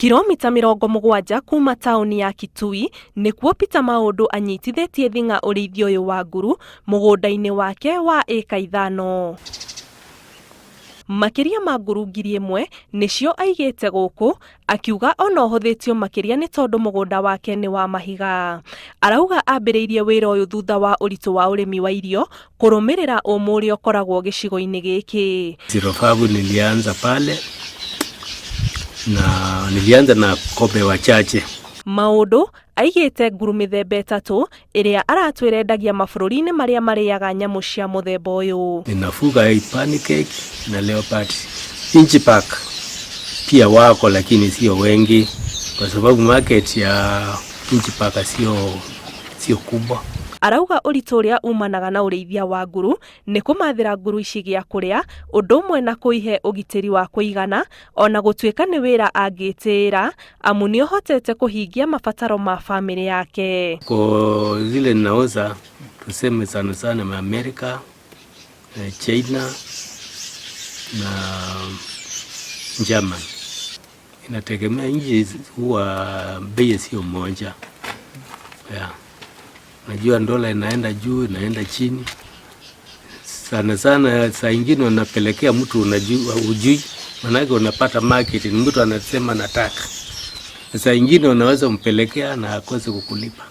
Kilomita 70 kuma taũni ya Kitui nĩkuo Peter Maũndũ anyitithĩtie thing'a ũrĩithia ũyũ wa nguru mũgũnda-inĩ wake wa ĩka 5. Makĩria ma nguru 1000 nĩcio aigĩte gũkũ, akiuga ona ũhũthĩtio makĩria nĩ tondũ mũgũnda wake nĩ wa mahiga. Arauga ambĩrĩirie wĩra ũyũ thutha wa ũritũ wa ũrĩmi wa irio kũrũmĩrĩra ũmũ ũrĩa ũkoragwo gĩcigo-inĩ gĩkĩ. Zero Farm nilianza pale na nilianza na kobe wachache. Maũndũ aigĩte nguru mĩthemba 3 ĩrĩa aratwĩra endagia mabũrũri-inĩ marĩa marĩaga nyamũ cia mũthemba ũyũ. Ninafuga hii pancake na leopard. Inchi park pia wako, lakini sio wengi kwa sababu market ya inchi park sio kubwa. Arauga ũritũ ũrĩa umanaga na ũrĩithia wa nguru nĩ kũmathĩra nguru ici gĩa kũrĩa, ũndũ ũmwe na kũihe ũgitĩri wa kũigana, ona gũtuĩka nĩ wĩra angĩtĩĩra, amu nĩ ũhotete kũhingia mabataro ma bamĩrĩ yake. Kwa zile ninauza tuseme sana sana ma Amerika, China na German. Inategemea nchi, huwa bei sio moja. Yeah. Najua dola inaenda juu, inaenda chini. Sana sana saa ingine unapelekea mtu unajua hujui, manake unapata market ni mtu anasema nataka. Saa ingine unaweza mpelekea na akose kukulipa.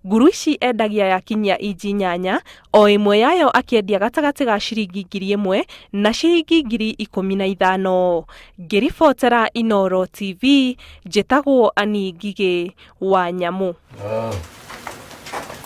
Nguru ici endagia yakinyia inji 8, o ĩmwe yayo akĩendia gatagatĩ ga ciringi 1000 na ciringi 15,000. Ngĩribotera Inooro TV, njĩtagwo Annie Ngigĩ wa Nyamũ.